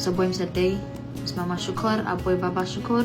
ሰቦይ ምስ ኣደይ ምስ ማማ ሽኮር ኣቦይ ባባ ሽኮር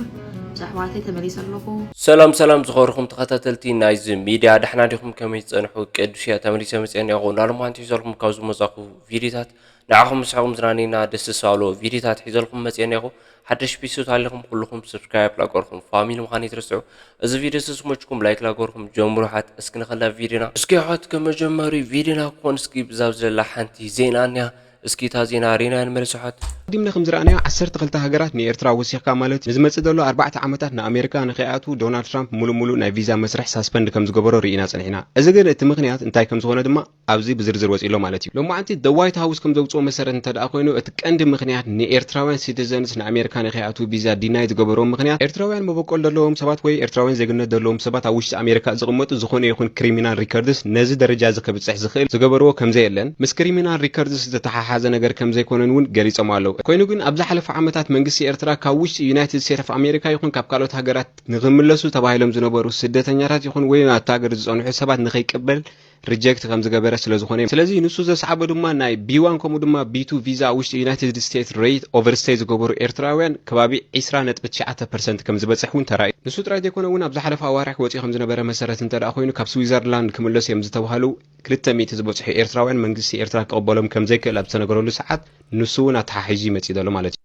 ምስ ኣሕዋተይ ተመሊሰ ኣለኹ። ሰላም ሰላም ዝኸበርኩም ተኸታተልቲ ናይዚ ሚድያ፣ ዳሕና ዲኹም? ከመይ ትጸንሑ? ቅዱስ እያ ተመሊሰ መጽኤ እኒኣኹ። ናሎማንቲ ሒዘልኩም ካብ ዝመጻኹ ቪዲዮታት ንዓኹም ምስሕኹም ዝናነይና ደስ ዝሳሎ ቪዲዮታት ሒዘልኩም መጽኤ እኒኣኹ። ሓደሽ ቢሱት ኣለኹም ኩልኹም ሰብስክራይብ ላገርኩም ፋሚሊ ምዃን ይትርስዑ። እዚ ቪዲዮ ስስሞችኩም ላይክ ላገርኩም ጀምሩ። ሓት እስኪ ንኸላ ቪዲዮና እስኪ ሓት ከመጀመሪ ቪዲዮና ክኾን እስኪ ብዛብ ዘላ ሓንቲ ዜና እኒያ። እስኪ እታ ዜና ሪና ንመለስ ሓት። ቀዲምና ከም ዝረኣናዮ ዓሰርተ ክልተ ሃገራት ንኤርትራ ወሲኽካ ማለት ንዝመጽእ ዘሎ ኣርባዕተ ዓመታት ንኣሜሪካ ንኸይኣትዉ ዶናልድ ትራምፕ ሙሉእ ሙሉእ ናይ ቪዛ መስርሕ ሳስፐንድ ከም ዝገበሮ ርኢና ጸኒሕና። እዚ ግን እቲ ምኽንያት እንታይ ከም ዝኾነ ድማ ኣብዚ ብዝርዝር ወጺእሎ ማለት እዩ። ሎማዓንቲ ደ ዋይት ሃውስ ከም ዘውጽኦ መሰረት እንተ ደኣ ኮይኑ እቲ ቀንዲ ምኽንያት ንኤርትራውያን ሲቲዘንስ ንኣሜሪካ ንኸይኣትዉ ቪዛ ዲናይ ዝገበርዎ ምኽንያት ኤርትራውያን መበቆል ዘለዎም ሰባት ወይ ኤርትራውያን ዜግነት ዘለዎም ሰባት ኣብ ውሽጢ ኣሜሪካ ዝቕመጡ ዝኾነ ይኹን ክሪሚናል ሪከርድስ ነዚ ደረጃ እዚ ከብጽሕ ዝኽእል ዝገበርዎ ከም ዘየለን ምስ ክሪሚናል ሪከርድስ ዝተተሓሓዘ ነገር ከም ዘይኮነን እውን ገሊጾም ኣለዉ። ኮይኑ ግን ኣብ ዝሓለፈ ዓመታት መንግስቲ ኤርትራ ካብ ውሽጢ ዩናይትድ ስቴትስ ኦፍ ኣሜሪካ ይኹን ካብ ካልኦት ሃገራት ንኽምለሱ ተባሂሎም ዝነበሩ ስደተኛታት ይኹን ወይ ኣብቲ ሃገር ዝጸንሑ ሰባት ንኸይቅበል ሪጀክት ከም ዝገበረ ስለ ዝኾነ እዩ። ስለዚ ንሱ ዘስዓቦ ድማ ናይ ቢ ዋን ከምኡ ድማ ቢ ቱ ቪዛ ኣብ ውሽጢ ዩናይትድ ስቴትስ ረይት ኦቨርስቴይ ዝገበሩ ኤርትራውያን ከባቢ ዒስራ ነጥቢ ትሽዓተ ፐርሰንት ከም ዝበጽሕ እውን ተራእዩ። ንሱ ጥራይ ዘይኮነ እውን ኣብ ዝሓለፈ ኣዋርሕ ወጺኡ ከም ዝነበረ መሰረት እንተ ደኣ ኮይኑ ካብ ስዊዘርላንድ ክምለሱ እዮም ዝተባህሉ ክልተ ሚእቲ ዝበጽሑ ኤርትራውያን መንግስቲ ኤርትራ ክቕበሎም ከም ዘይክእል ኣብ ዝተነገረሉ ሰዓት ንሱ እውን ኣተሓሒዙ ይመጽእ ዘሎ ማለት እዩ።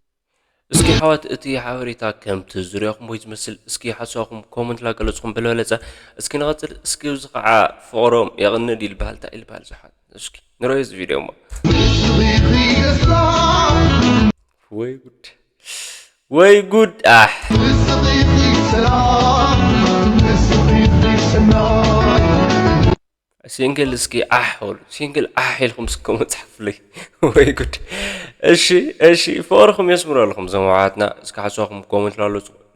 እስኪ ኣሕዋት እቲ ሓበሬታ ከምቲ ዙርያኹም ወይ ዝመስል እስኪ ሓሳብኩም ኮመንት ላገለጽኩም ብልበለጸ እስኪ ንቐጽል። እስኪ እዚ ከዓ ፍቕሮም የቕንድ ይልበሃል እንታይ ይልበሃል ዝሓት እስኪ ንረዮ እዚ ቪድዮ እሞ ወይ ጉድ ወይ ጉድ ኣሕ ሲንግል እስኪ ዓሕ በሉ ሲንግል ዓሕ ኢልኩም እስከ መፅሓፍለይ ወይ ጉድ። እሺ እሺ ፍቅርኩም የስምረልኩም ዘመዋዓትና እስከ ሓሳኩም ኮመንት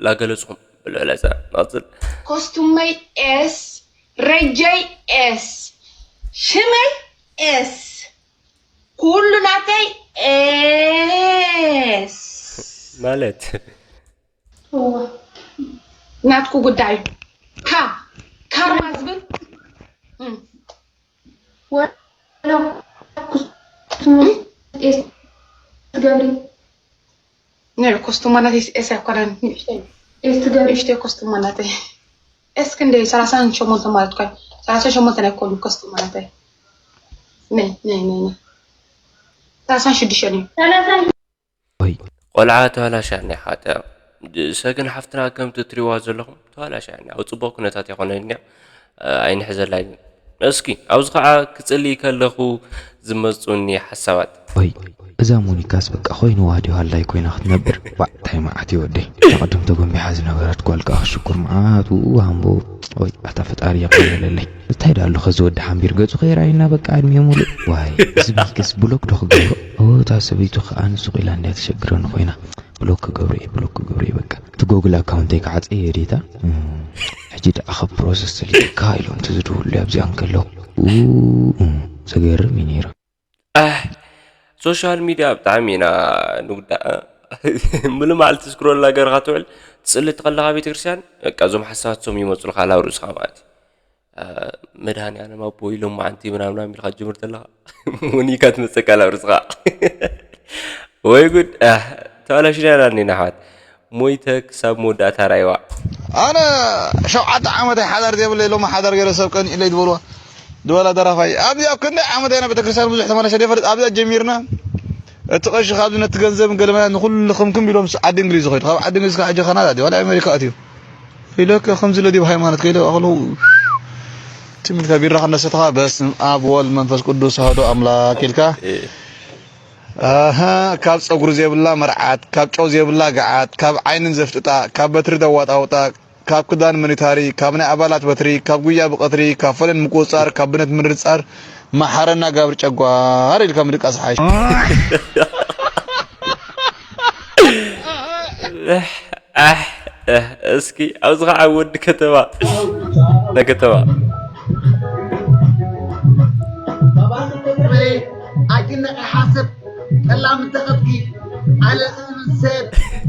ላገለፅኩም ብልዕለፀ ንቅፅል። ኮስቱመይ ኤስ ረጀይ ኤስ ሽመይ ኤስ ኩሉ ናተይ ኤስ ማለት እወ ናትኩ ጉዳይ ካ ካርማ ዝብል እም። ወላ ኩስቱም ኤስ ትገብሪ ነይ ኮስቱማ ናተይ ኤስ ኣይኮነን ንእሽተይ ኤስ ትገብሪ ንእሽተይ ኮስቱማ ናተይ ኤስ ክንደይ ሰላሳን ሸሞንተ ማለት ኮይ ሰላሳ ሸሞንተ ናይ ኮሉ ኮስቱማ ናተይ ነይ ነይ ነይ ነይ ሰላሳን ሽዱሽተን እዩ ሰላሳን ወይ ቆልዓ ተባላሻ ናይ ሓጠ ሰግን ሓፍትና ከምቲ ትሪዋ ዘለኹም ተባላሻ እያ ኣብ ፅቡቕ ኩነታት የኾነ እኒያ ኣይንሕዘላ እስኪ ኣብዚ ከዓ ክፅሊ ከለኹ ዝመፁኒ ሓሳባት ወይ እዛ ሞኒካስ በቃ ኮይንዋ ድዩ ሃላይ ኮይና ክትነብር ዋዕ ታይ መዓት እዩ ወደይ ንቐደም ተጎንቢሓ ዝነበረት ጓል ከዓ ሽኩር መዓት ውኡ ሃምቦ ወይ ኣታ ፈጣሪ የቐበለለይ እንታይ ዳ ኣሎ ከዚ ወዲ ሓምቢር ገፁ ከይረኣየና በቃ ዕድሚኡ ሙሉእ ዋይ እዚ ሚክስ ብሎክ ዶ ክገብሮ እታ ሰበይቱ ከዓ ንሱቕ ኢላ እንድያ ተሸግረኒ ኮይና ብሎክ ክገብሮ እየ ብሎክ ክገብሮ እየ በቃ እቲ ጎግል ኣካውንተይ ክዓፀ እየ ዴታ ሕጂ ደኣ ካብ ፕሮሰስ ሰሊጥካ ኢሎም ተዝድውሉ ኣብዚኣ እንከለዉ ኡ፣ ኡ፣ ዘገርም እዩ ነይሩ። ኣሕ ሶሻል ሚድያ ብጣዕሚ ኢና ንጉዳእ ምሉ መዓልቲ ስክሮል እናገርካ ትውዕል ትፅሊ ትኸለካ ቤተክርስትያን በቃ እዞም ሓሳባት ሶም ይመፁልካ ላብ ርእስካ ማለት እዩ መድሃኒኣለም ኣቦ ኢሎም መዓንቲ ምናምና ኢልካ ትጅምር ተለካ ሙኒካ ትመፀካ ላብ ርእስካ ወይ ጉድ ተባላሽና ኢና እኒና ኣሕዋት ሞይተ ክሳብ መወዳእታ ራይዋ። ኣነ ሸውዓተ ዓመት ኣይ ሓዳር ዘይብለይ ሎሚ ሓዳር ገይረ ሰብ ቀኒእለይ ዝበልዋ ዝበላ ደራፋይ ኣብዚ ኣብ ክንደይ ዓመት ኢና ቤተክርስትያን ብዙሕ ተመላሸ ደፈር ኣብዛ ጀሚርና እቲ ቀሺ ካብዚ ነቲ ገንዘብን ገለመና ንኩሉ ክምክም ኢሎም ዓዲ እንግሊዝ ዝኸዱ ካብ ዓዲ እንግሊዝ ካብ ሕጂ ካናዳ ድዩ ዋላ ኣሜሪካ ኣትዩ ኢለካ ከምዚ ለዲ ሃይማኖት ከይለ ኣኸሉ ትም ኢልካ ቢራ ከነሰተኻ በስም ኣብ ወልድ መንፈስ ቅዱስ ኣህዶ ኣምላክ ኢልካ ኣሃ ካብ ጸጉሪ ዘይብላ መርዓት፣ ካብ ጨው ዘይብላ ገዓት፣ ካብ ዓይንን ዘፍጥጣ፣ ካብ በትሪ ዘዋጣውጣ፣ ካብ ክዳን መኒታሪ፣ ካብ ናይ ኣባላት በትሪ፣ ካብ ጉያ ብቐትሪ፣ ካብ ፈለን ምቁጽጻር፣ ካብ ብነት ምርጻር፣ መሓረና ጋብር ጨጓር ኢልካ ምድቃስ ሓይሽ። ኣሕ ኣሕ እስኪ ኣብዚ ከዓ ወዲ ከተማ ናይ ከተማ ኣጅነቀ ሓሰብ ጠላም እንተኸፍኪ ኣለዝብል ሰብ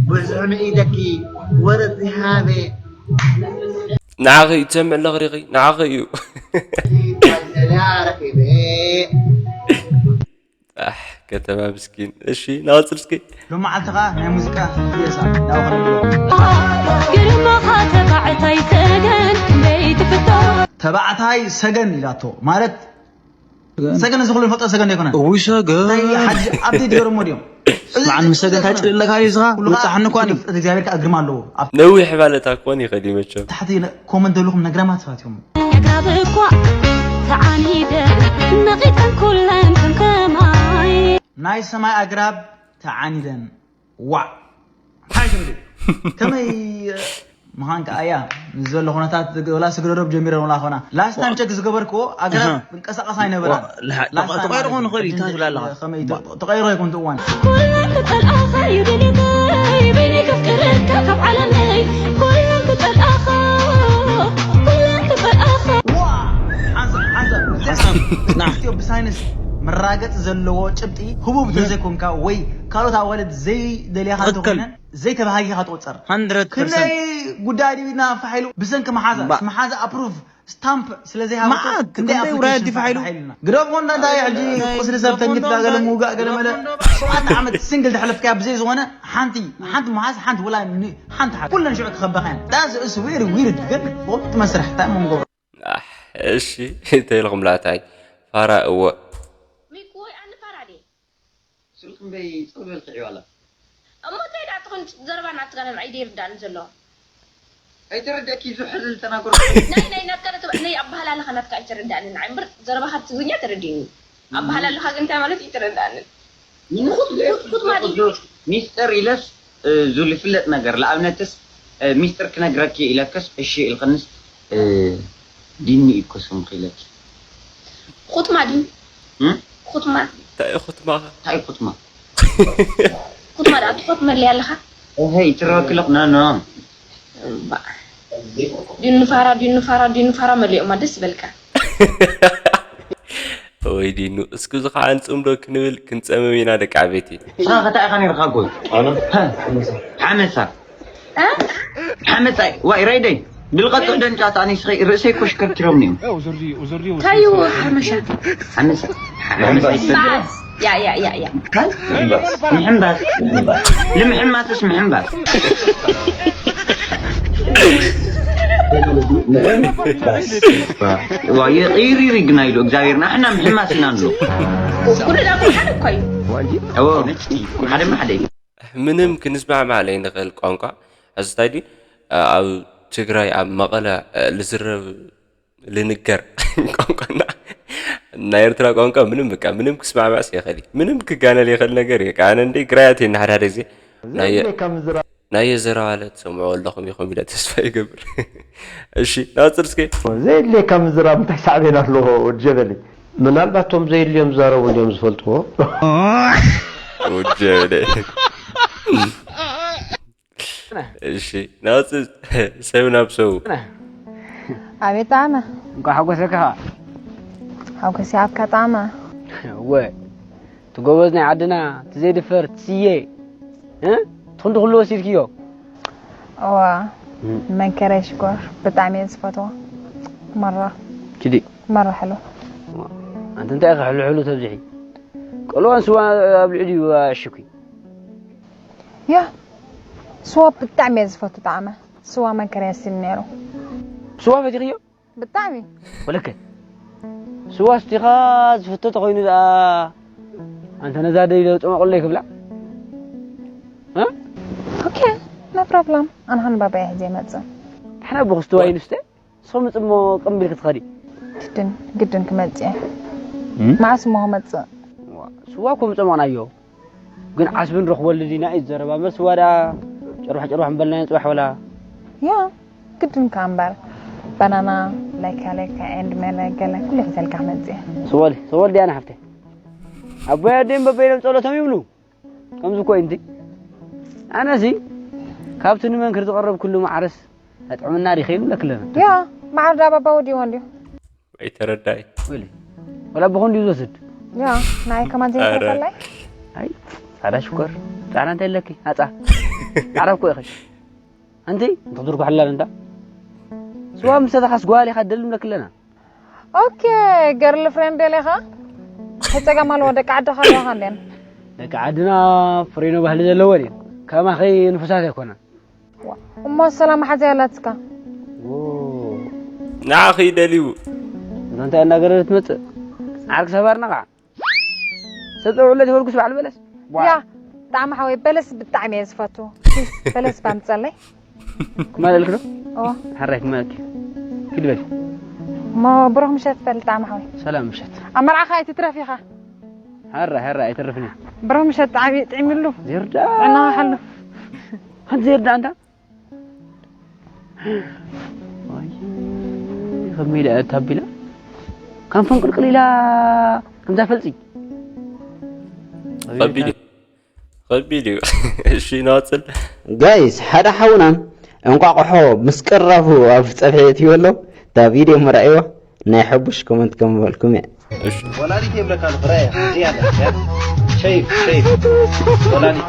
ብዙሕ ንኢደኪ ወረት ዝሃበ ንዓኺ እዩ ትሰምዕ ኣለኽ ሪኺ ንዓኺ እዩ ረኺበ ኣሕ ከተማ ምስኪን። እሺ፣ ናወፅል እስኪ። ሎመዓልቲ ኸዓ ናይ ሙዚቃ ፒኤሳ ናብኸ ግርማኻ ተባዕታይ ሰገን ክንደይ ትፍቶ ተባዕታይ ሰገን ኢላቶ ማለት ሰገን እዚ ኩሉ ንፈልጦ ሰገን ኣይኮነን እውይ ሰገን ናይ ሓጂ ኣብዴት ገይሮሞ ድዮም ስማዕ ንሰገን እንታይ ጭልለካ እዩ ዝኻ ኩሉ ብጻሕኒ ኳኒ እግዚኣብሔር ከዓ ግርማ ኣለዎ ኣብ ነዊሕ ማለት ኣኮን ይኸዲ መቸም። ታሕቲ ኮመንት ዘለኹም ነግራማት ሰባት እዮም ኣግራብ እኳ ተዓኒደ ነቒተን ኩለን ከምከማይ ናይ ሰማይ ኣግራብ ተዓኒደን ዋዕ ሓይትምድ ከመይ ምዃን ከዓ እያ ምስ ዘሎ ኩነታት ወላ ስግረዶብ ጀሚረን ወላ ኾና ላስት ታይም ቸክ ዝገበርክዎ ኣግራብ እንቀሳቀስ ኣይነበራን ተቐይሮ ኾኑ ኸዲ እንታይ ትብላ ኣለኻ ተቐይሮ ይኮን እዋን ኩለን ክጠልኣኻ እዩ ድሌተይ በይነይ ከፍቅረካ ካብ ዓለመይ ኩለን ክጠልኣኻ ኩለን ክጠልኣኻ ሓንሳብ ሓንሳብ እዚኣ ብሳይንስ መራገፂ ዘለዎ ጭብጢ ህቡብ ተዘይኮንካ ወይ ካልኦት ኣዋልድ ዘይደልያኻ እንተኮይነን ዘይተባሃጊኻ ትቆፀር ክንደይ ጉዳይ ድዩ ኢልና ፋሕ ኢሉ ብሰንኪ መሓዛ መሓዛ ኣፕሩቭ ስታምፕ ስለ ዘይሃበቶ ክንደይ ኣፕሊኬሽን ፋሕ ኢሉ ግደፎ እንዳ እንታይ ሕጂ ቁስሊ ሰብ ተኝት ዳ ገለ ምውጋእ ገለ መለ ሸውዓተ ዓመት ሲንግል ተሕለፍካያ ብዘይ ዝኾነ ሓንቲ ሓንቲ መሓዝ ሓንቲ ወላ ሓንቲ ሓንቲ ኩለን ሽዑ ክኸበኻ እየን that's is weird weird ግን ብቕልጡፍ መስርሕ እንታይ እሞ ንገብሮ ኣሕ፣ እሺ እንተይልኹም ላታይ ፋራ እወ ሚኩ ወይ ኣነ ፋራ ድየ ስልኪ እምበይ ፀው በል ክዒ ዋላ እሞ እንታይ ደኣ ትኾን ዘረባ ናትካ ነንዓይ ደይርዳእኒ ዘሎ ኣይተረደእኪ ዝሕዝል ተናገሩ ናይ ናይ ናትካ ነቲ ናይ ኣባህላለኻ ናትካ ኣይተረዳእኒ ንዓይ እምበር ዘረባኻ ትግርኛ ተረዲእኒ ኣባህላለኻ ግን እንታይ ማለት እዩ ተረዳእኒ ሚስጥር ኢለስ ዙል ይፍለጥ ነገር ለኣብነትስ ሚስጥር ክነግረኪ ኢለክስ እሺ ኢልክንስ ዲኒ እኮ ስምኺ ኢለኪ ኹትማ ድዩ እም? ኹትማ እንታይ እዩ ኹትማ እንታይ ኩትማ ኹትማ ደኣ ትኾት መለያ ኣለኻ እሀ ይትረክልኽ ኖ ኖ ዲኑ ፋራ ዲኑ ፋራ ዲኑ ፋራ መሊኦማ ደስ ይበልካ ወይ ዲኑ እስኪ እዚ ከዓ ንፅምዶ ክንብል ክንፀመም ኢና ደቂ ዓበይቲ ስኻ ከታ ኢኻ ነርካ ጎይ ሓመሳ ሓመሳ ዋይ ራይደይ ብልቐጥ ደንጫታ ኣነ ስኸ ርእሰይ ኮሽከርኪሮም እዮም ታዩ ሓመሻ ሓመሳ ሓመሳ ያ ያ ያ ያ ምሕምባስ ንምሕማስስ ምሕምባስ ይቕይሪሪ ግና ኢሉ እግዚኣብሔር ንሕና ምሕማስ ኢና ንብሎ ኩሉ ዳ ሓደ እኮ እዩ ሓደ ሓደ እዩ ምንም ክንስማዕማዕ ለይንኽእል ቋንቋ ሕዚ እንታይ ድዩ ኣብ ትግራይ ኣብ መቐለ ልዝረብ ልንገር ቋንቋና ናይ ኤርትራ ቋንቋ ምንም በቃ ምንም ክስማዕማዕስ የኽእል ምንም ክጋነል የኽእል ነገር እዩ ኣነ እንደ ግራያት የናሓዳደ ግዜ ናይ የዘራባለ ትሰምዑ ኣለኹም ኢኹም ኢለ ተስፋ ይገብር እሺ ናፅር እስኪ ዘየድልየካ ምዝራብ እንታይ ሳዕቤን ኣለዎ ወዲ ጀበሊ ምናልባት ቶም ዘየድልዮም ዝዛረቡ እንዲዮም ዝፈልጥዎ ወጀለ እሺ ናውፅ ሰብ ናብ ሰው ኣቤት ጣዕመ እንኳ ሓጎሰካ ሓጎሲ ኣብካ ጣዕመ ወ ትጎበዝ ናይ ዓድና ትዘይድፈር ትስየ ትኽንዲ ኩሉ ወሲድክዮ እዋ መንከረ ሽኮር ብጣዕሚ እየ ዝፈትዎ መራ ችዲ መራ ሕሎ ኣንተ እንታይ ኢኻ ሕሉ ሕሉ ተብዝሒ ቆልዋን ስዋ ኣብ ልዕሊ እዩ ኣሽኩ ያ ስዋ ብጣዕሚ እየ ዝፈቱ ጣዕመ ስዋ መንከረ የስል ነይሩ ስዋ ፈቲኽዮ ብጣዕሚ ወለከ ስዋ ስቲኻ ዝፍቶ ተኾይኑ ደኣ ኣንተ ነዛ ደይ ለውጥመቑለይ ክብላ ኦኬ no problem ኣነ ኸን ባባይ ሕዚ ይመጽእ ንሕና ብኽስትዋ ይንስተ ንስኹም ምጽሞ ቅምብል ክትኸዲ ግድን ግድን ክመጽእ እየ መዓስ እሞ ክመጽእ ስዋ እኮ ምጸሞቕናዮ ግን ዓስቢ ንረኽበሉ ዲና እዩ ዘረባ እምበር ስዋ ደኣ ጭርባሕ ጭርባሕ ምበልናዮ ጽባሕ ወላ ያ ግድን ከኣ እምበር ባናና ለካ ለካ ኤንድ መለ ገለ ኩሉ ሒዘልካ ክመጽእ እየ ስወል ስወል ድያ ንሓፍተ ኣቦይ ኣደይን በበይኖም ጸሎቶም ይብሉ ከምዚ እኮ እዩ እንዲ ኣነሲ ካብቲ ንመንክር ዝቐረብ ኩሉ ማዕረስ ኣጥዕምና ዲኸ ይብለክ ኣለና ያ ማዕር ዳባባ ወዲዎ እንዲዩ ኣይተረዳይ ወላ ብኹን ድዩ ዝወስድ ያ ናይ ከማን ዘይተረፈላይ ኣይ ጻዕዳ ሽኮር ጻዕዳ እንታይ ኣለኪ ኣጻ ጻዕዳ እኮ ኢኺ ኣንቲ እንተትርጉ ሓላል እንዳ ስዋ ምሰተኻስ ጓል ኢኻ ደልምለክ ኣለና ኦኬ ገርል ፍሬንድ ደሊኻ ሕፀጋም ኣለዎ ደቂ ዓድኻ ኣለዋኻ እንዴን ደቂ ዓድና ፍሬኖ ባህሊ ዘለዎ ድዩ? ከማኺ ንፉሳት ኣይኮናን። እሞ ሰላም ሓዘ ያላትካ። ንዓኺ ደልዩ እንተ እንታይ እናገረረ ትመጽእ? ዓርክ ሰባርና ኸዓ ሰብ ጸውዕለት ይበልኩስ በዓል በለስ። ያ ብጣዕሚ ሓወይ በለስ ብጣዕሚ እየ ዝፈቱ። በለስ ባምፀለይ ክማለልክ ዶ? ኦ ሓራይ ክማለልክ። ኪድ በል። እሞ ብሩኽ ምሸት በል ብጣዕሚ ሓወይ። ሰላም ምሸት። ኣብ መርዓኻ ኣይትትረፍ ኢኻ። ሓራይ ሓራይ ኣይተርፍን እየ። ብሩኽ ምሸት ብጣዕሚ ጥዕምሉ። ዜርዳ ጥዕናኻ ሓሉ። ሓንቲ ዜርዳ ኣንታ። ዋይ፣ ከመይ ኢላ እያ ታቢላ? ከም ፍንቅልቅል ኢላ ከምዛ ፈልፂ። ከቢድ እዩ። ከቢድ እዩ። እሺ ንቐፅል። ጋይስ ሓደ ሓውና እንቋቑሖ ምስ ቅራፉ ኣብ ፀብሒ የእትዩ ኣሎ። እታ ቪድዮ ምርኣይዋ ናይ ሕቡሽ ኮመንት ከም በልኩም እየ። እሺ ወላዲት የብለካ ንኽረያ እዚኣ እያ ሸይፍ ሸይፍ ወላዲት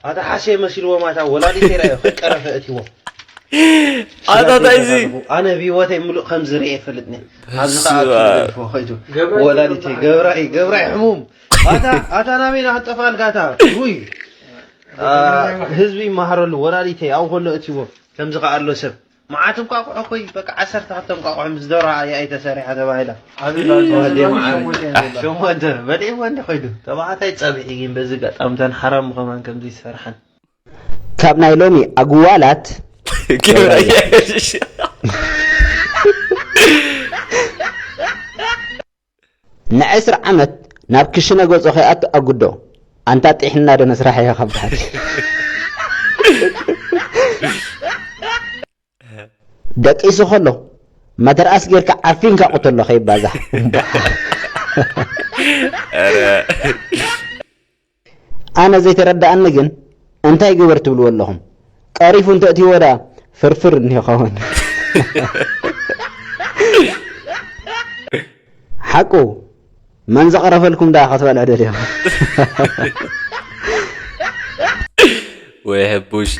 ኣታ ሓሴ መሲልዎም ኣታ ወላዲት የራዮ ከቀረፈ እትዎ ኣታ እንታይ እዚ ኣነ ብህይወተይ ምሉእ ከም ዝርእ ይፈልጥኒ ኣብዚ ከዓ ስማ። ወላዲተይ ገብራይ ገብራይ ሕሙም ኣታ ኣታ ናበይና ክንጠፋልካ ኣታ ውይ ህዝቢ ይመሃረሉ ወላዲተይ ኣብኡ ከሎ እትዎ ከምዚ ከዓ ኣሎ ሰብ መዓት እንቋቑሖ ኮይ በቃ ዓሰርተ ክልተ እንቋቑሖ ምስ ደርሆ እያ ኣይተሰሪሓ ተባሂላ ወዲ መዓረይ ሸሞንተ በሊዕዎ እንዲ ኮይዱ ተባዕታይ ፀብሒ ግን በዚ ጋጣሚ ተን ሓራሙ ከማን ከምዚ ይሰርሓን ካብ ናይ ሎሚ ኣጉዋላት ገብረ ንዕስራ ዓመት ናብ ክሽነ ገጾ ከይኣቱ ኣጉዶ ኣንታ ጢሕና ዶ ነስራሕ እያ ካብ ብሓቂ ደቂሱ ከሎ መተርኣስ ጌርካ ዓፊንካ ቁተሎ ከይባዛሕ ኣነ ዘይተረዳኣኒ ግን እንታይ ግበር ትብልዎ ኣለኹም ቀሪፉ እንተእትይዎ ደኣ ፍርፍር እንዲኸውን ሓቁ መን ዘቕረፈልኩም ደኣ ክትበልዑ ደሊኹም ወይ ሕቡሽ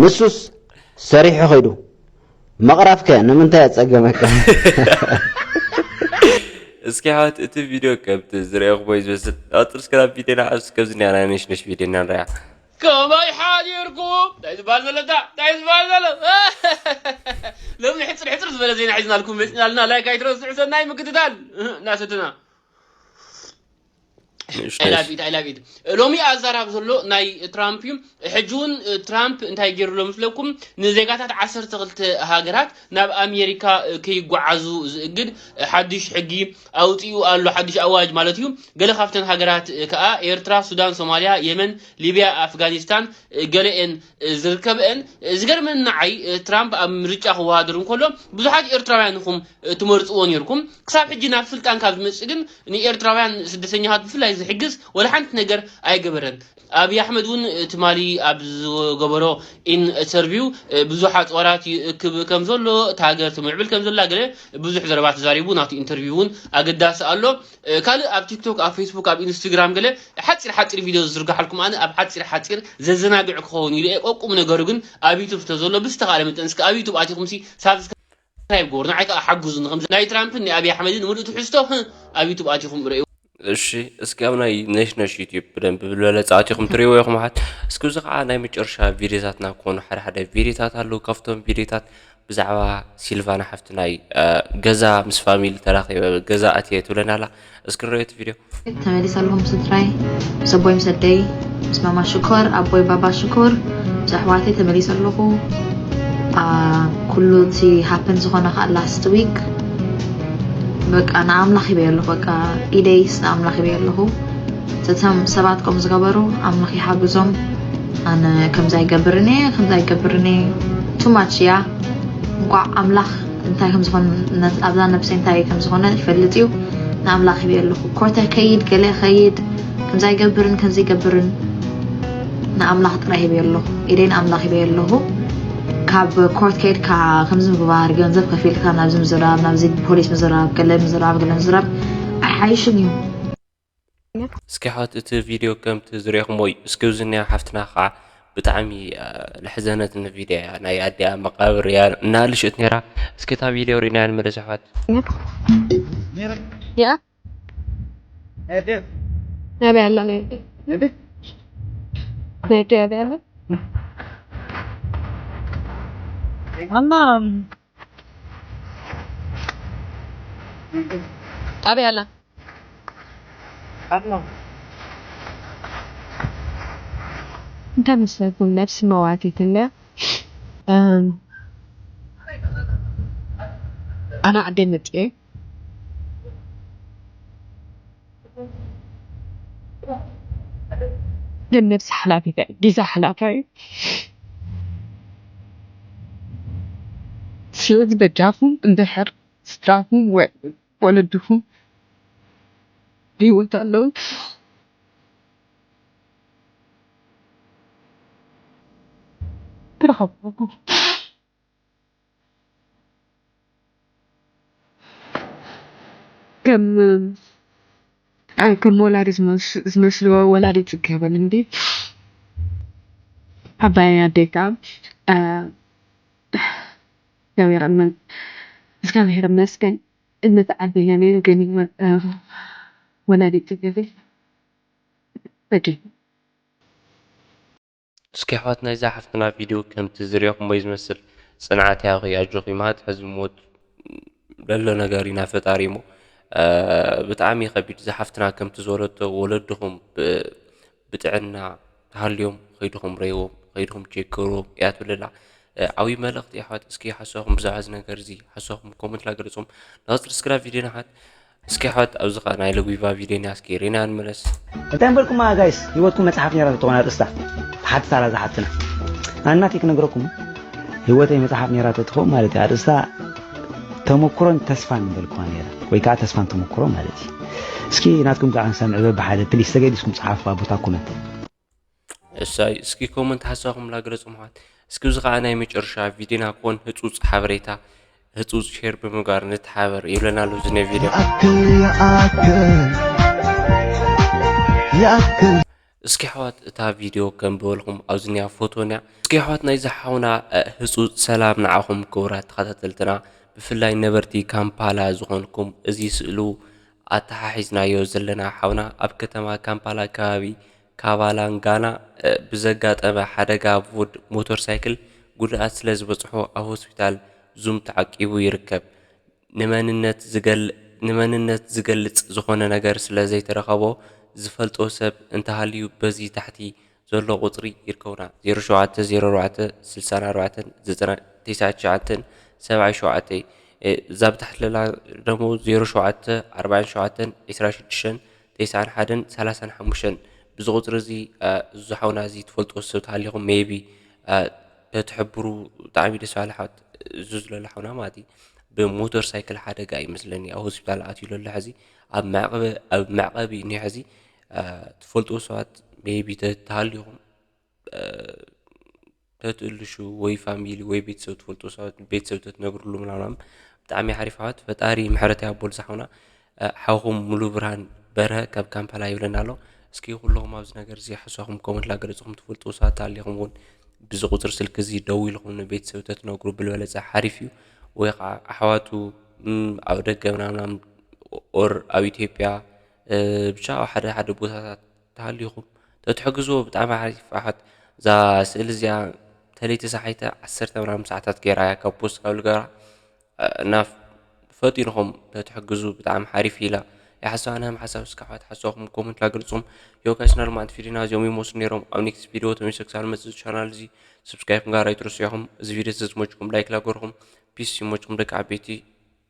ንሱስ ሰሪሑ ኸይዱ ምቕራፍከ ንምንታይ ኣጸገመካ እስኪ ሓወት እቲ ቪድዮ ከምቲ ዝረእኹሞ እዩ ዝመስል ኣጥር እስከ ናብ ቪድዮና ዓብስ ከምዚ ኒያ ናይ ነሽነሽ ቪድዮና ንሪኣ ከመይ ሓዲርኩም እንታይ ዝበሃል ዘሎ እታ እንታይ ዝበሃል ዘሎ ሎሚ ሕፅር ሕፅር ዝበለ ዜና ሒዝናልኩም መፅናልና ላይክ ኣይትረስዑ ሰናይ ምክትታል እናሰትና ሎሚ ኣዛራብ ዘሎ ናይ ትራምፕ እዩ ሕጂ እውን ትራምፕ እንታይ ገይሩ ኣሎ ምስለኩም ንዜጋታት ዓሰርተ ክልተ ሃገራት ናብ ኣሜሪካ ከይጓዓዙ ዝእግድ ሓዱሽ ሕጊ ኣውፂኡ ኣሎ ሓዱሽ ኣዋጅ ማለት እዩ ገለ ካብተን ሃገራት ከዓ ኤርትራ ሱዳን ሶማልያ የመን ሊብያ ኣፍጋኒስታን ገለኤን ዝርከበአን ዝገርመኒ ንዓይ ትራምፕ ኣብ ምርጫ ክወዳደር እንከሎ ብዙሓት ኤርትራውያን ኢኹም ትመርፅዎ ነይርኩም ክሳብ ሕጂ ናብ ስልጣን ካብ ዝመፅእ ግን ንኤርትራውያን ስደተኛታት ብፍላይ ዝሕግዝ ወላ ሓንቲ ነገር ኣይገበረን ኣብይ ኣሕመድ እውን ትማሊ ኣብ ዝገበሮ ኢንተርቪው ብዙሕ ኣፅዋራት ይእክብ ከም ዘሎ እቲ ሃገር ትምዕብል ከም ዘላ ገለ ብዙሕ ዘረባ ተዛሪቡ ናቱ ኢንተርቪው እውን ኣገዳሲ ኣሎ ካልእ ኣብ ቲክቶክ ኣብ ፌስቡክ ኣብ ኢንስትግራም ገለ ሓፂር ሓፂር ቪድዮ ዝዝርግሓልኩም ኣነ ኣብ ሓፂር ሓፂር ዘዘናግዕ ክኸውን ኢሉ እየ ቁም ነገሩ ግን ኣብ ዩቱብ ዝተዘሎ ብዝተኻለ መጠን እስከ ኣብ ዩቱብ ኣቲኹም ሲ ሳብስክራይብ ግበሩ ንዓይ ከዓ ሓግዙ ንከም ናይ ትራምፕን ናይ ኣብይ ኣሕመድን ምሉእ ትሕዝቶ ኣብ ዩቱብ ኣቲኹም ርእዩ እሺ እስኪ ኣብ ናይ ነሽነሽ ዩቲብ ብደንብ ብልበለፀ ኣቲኹም ትሪእዎ ኢኹም ሓት እስኪ እዚ ከዓ ናይ መጨረሻ ቪድዮታትና ክኾኑ ሓደ ሓደ ቪድዮታት ኣለዉ ካብቶም ቪድዮታት ብዛዕባ ሲልቫና ሓፍቲ ናይ ገዛ ምስ ፋሚሊ ተራኺበ ገዛ ኣትየ ትብለና ኣላ እስኪ ንሪኦ እቲ ቪድዮ ተመሊሰ ኣለኹ ምስ ስድራይ ምስ ኣቦይ ምስ ኣደይ ምስ ማማ ሽኮር ኣቦይ ባባ ሽኮር ምስ ኣሕዋተይ ተመሊሰ ኣለኹ ኩሉ እቲ ሃፕን ዝኾነ ከዓ ላስት ዊክ በቃ ንኣምላኽ ሂበዮ ኣለኹ በቃ ኢደይስ ንኣምላኽ ሂበዮ ኣለኹ እቶም ሰባት ከምኡ ዝገበሩ ኣምላኽ ይሓግዞም ኣነ ከምዚ ኣይገብርን እየ ከምዚ ኣይገብርን እየ too much እያ እንቋዕ ኣምላኽ እንታይ ከም ዝኾነ ኣብዛ ነብሰይ እንታይ ከም ዝኾነ ይፈልጥ እዩ ንኣምላኽ ሂበ ኣለኹ ኮርተ ከይድ ገለ ከይድ ከምዚ ኣይገብርን ከምዚ ይገብርን ንኣምላኽ ጥራይ ሂበ ኣለኹ ኢደይ ንኣምላኽ ሂበ ኣለኹ ካብ ኮርት ከይድካ ከምዚ ምግባር ገንዘብ ከፊልካ ናብዚ ምዝራብ ናብዚ ፖሊስ ምዝራብ ገለ ምዝራብ ገለ ምዝራብ ኣይሓይሽን እዩ እስኪ ሓወት እቲ ቪድዮ ከምቲ ዝሪእኹሞ እዩ እስኪ ዝኒያ ሓፍትና ከዓ ብጣዕሚ ለሕዘነት ንቪድዮ እያ ናይ ኣዲኣ መቃብር እያ እናልሽት ነራ እስኪ እታ ቪድዮ ርኢናያ ንመለስ ኣሕዋት ያ ናበይ ኣላ ናይዲ? ናይዲ ኣበይ ኣላ? ኣላ። ኣበይ ኣላ? ኣላ። እንታይ መስለኩም? ነብሲ መዋቲት እንድያ። ኣም፣ ኣነ ዓደይ መፅኤ። ነብሲ ሓላፊት እያ፣ ጊዛ ሓላፋ እዩ። ስለዚ በጃኹም እንድሕር ስድራኹም ወይ ወለድኹም ብህይወት ኣለዉ፣ ተረኸብኩም። ከም፣ ኣይ፣ ከም ወላዲ ዝመስ-፣ ዝመስልዎ ወላዲ ጽገበል እንዲ። ዓባይ ኣዴካ፣ ኣ፣ እግዚኣብሔር ይመስገን፣ እግዚኣብሔር ይመስገን። እምነት ዓቢ ነሜን ግን፣ እ፣ ወላዲት ትገብር በዲ። እስኪ ኣሕዋት ናይዛ ሓፍትና ቪድዮ ከምቲ ዝርኦኹሞ እዩ ዝመስል። ጽንዓት ያኺ ኣጆኺ ማለት ሕዚ ሞት ለሎ ነገር ኢና ፈጣሪ እሞ፣ እ፣ ብጣዕሚ ከቢድ። እዛ ሓፍትና ከምቲ ዝበለቶ ወለድኹም ብ-፣ ብጥዕና ተሃልዮም ከይድኹም ረይዎም፣ ከይድኹም ቸክ ግበርዎም እያ ትብል ኣላ። እ፣ ዓብዪ መልእኽቲ እዩ ኣሕዋት። እስኪ ሓሳኹም ብዛዕባ እዚ ነገር እዚ ሓሳኹም ኮመንት ላገለጹም። ናብዚ ስክራብ ቪድዮና ኣሕዋት። እስኪ ኣሕዋት ኣብዚ ኸኣ ናይ ለጉባ ቪድዮና እስኪ ሪና ንመለስ። እንታይ እምበልኩማ ጋይስ፣ ህይወትኩም መጽሓፍ ነይራ ተትኾን ኣርእስታ። ሓቲ ሳራ ዝሓትና። ኣናተይ ክነግረኩም፣ ህይወተይ መጽሓፍ ነይራ ተትኾን ማለት እዩ። ኣርእስታ ተመኩሮን ተስፋን እምበልኩማ ነይራ። ወይ ከዓ ተስፋን ተመኩሮ ማለት እዩ። እስኪ ናትኩም ከዓ ክንሰምዕ በብሓደ ፕሊስ ተገዲስኩም ጸሓፉ ኣብ ቦታ ኮመንት። እሳይ፣ እስኪ ኮመንት ሓሳኹም ላገለጹም ኣሕዋት። እስኪ እዚ ኸኣ ናይ መጨረሻ ቪድዮና ክኾን ህጹጽ ሓበሬታ፣ ህጹጽ ሼር ብምግባር ንተሓበር ይብለና ኣሎ እዚ ናይ ቪድዮ። ይኣክል፣ ይኣክል፣ ይኣክል። እስኪ ኣሕዋት እታ ቪድዮ ከም ዝበልኩም ኣብዚ ኒያ ፎቶ ኒያ። እስኪ ኣሕዋት ናይዚ ሓውና፣ እ፣ ህጹጽ ሰላም ንዓኹም ክቡራት ተኸታተልትና፣ ብፍላይ ነበርቲ ካምፓላ ዝኾንኩም እዚ ስእሉ ኣተሓሒዝናዮ ዘለና ሓውና ኣብ ከተማ ካምፓላ ከባቢ ካባላንጋና፣ እ፣ ብዘጋጠመ ሓደጋ ቡድ ሞተር ሳይክል ጉድኣት ስለ ዝበጽሖ ኣብ ሆስፒታል ዙም ተዓቂቡ ይርከብ። ንመንነት ዝገል-፣ ንመንነት ዝገልጽ ዝኾነ ነገር ስለ ዘይተረኸቦ ዝፈልጦ ሰብ እንተሃልዩ በዚ ታሕቲ ዘሎ ቁጽሪ ይርከቡና። ዜሮ ሸውዓተ ዜሮ ኣርባዕተ ስልሳን ኣርባዕተን ዘጠና፣ ተስዓን ትሽዓተን ሰብዓን ሸውዓተን። እ፣ እዛ ብታሕቲ ለላ ደሞ ዜሮ ሸውዓተ ኣርባዕን ሸውዓተን ዕስራን ሽዱሽተን ተስዓን ሓደን ሰላሳን ሓሙሽተን። ብዚ ቁጽሪ እዚ፣ እ፣ እዚ ሓውና እዚ ትፈልጥዎ ሰብ ተሃሊኹም ሜይቢ፣ እ፣ ተትሕብሩ ብጣዕሚ ደስ በሃሊ ሓወት። እዚ ዝለሎ ሓውና ማለት እዩ። ብሞተር ሳይክል ሓደጋ እዩ መስለኒ ኣብ ሆስፒታል ኣትዩ ዘሎ ሕዚ። ኣብ መዕቐቢ፣ ኣብ መዕቐቢ እዩ እኒኦ ሕዚ። እ፣ ትፈልጥዎ ሰባት ሜይቢ ተትሃልዩኹም፣ እ፣ ተትእልሹ ወይ ፋሚሊ ወይ ቤተሰብ ትፈልጡ ሰባት፣ ቤተሰብ ተትነግርሉ ምናምን ብጣዕሚ ሓሪፍ ኣሕዋት። ፈጣሪ ምሕረት ያቦል ዝሓውና። እ፣ ሓውኹም ሙሉ ብርሃን በርሀ ካብ ካምፓላ ይብለና ኣሎ። እስኪ ኩለኹም ኣብዚ ነገር እዚ ሓሳኹም ኮመንት ላገለጽኹም ትፈልጡ ሰባት ኣሊኹም እውን ብዚ ቁጽሪ ስልኪ እዚ ደው ኢልኹም ንቤተሰብ ተትነግሩ ብልበለጸ ሓሪፍ እዩ። ወይ ኸዓ ኣሕዋቱ፣ እም፣ ኣብ ደገ ምናምናም ኦር ኣብ ኢትዮጵያ፣ እ፣ ብቻ ኣብ ሓደ ሓደ ቦታታት ተሃሊኹም ተትሕግዝዎ ብጣዕሚ ሓሪፍ ኣሕዋት። እዛ ስእሊ እዚኣ ተለይቲ ሰሓይተ ዓሰርተ ምናምን ሰዓታት ገይራ እያ ካብ ፖስት ካብ ልገራ፣ እ፣ እና ፈጢንኹም ተትሕግዙ ብጣዕሚ ሓሪፍ ኢላ። ይሓስብ ኣነ ከም ሓሳብ እስከ ኣሕዋት ሓሳብኩም ኮመንት ላገልጹም። ዮጋስ ኖርማል ቪዲዮና እዚኦም ይመስሉ ነይሮም። ኣብ ኔክስት ቪዲዮ ተመልሰ ክሳብ ንመጽእ ቻናል እዚ ሰብስክራይብ ምግባር ኣይትረስዑ ኢኹም። እዚ ቪዲዮ ተዝመችኩም ላይክ ላገርኹም። ፒስ ይመችኩም ደቂ ዓበይቲ።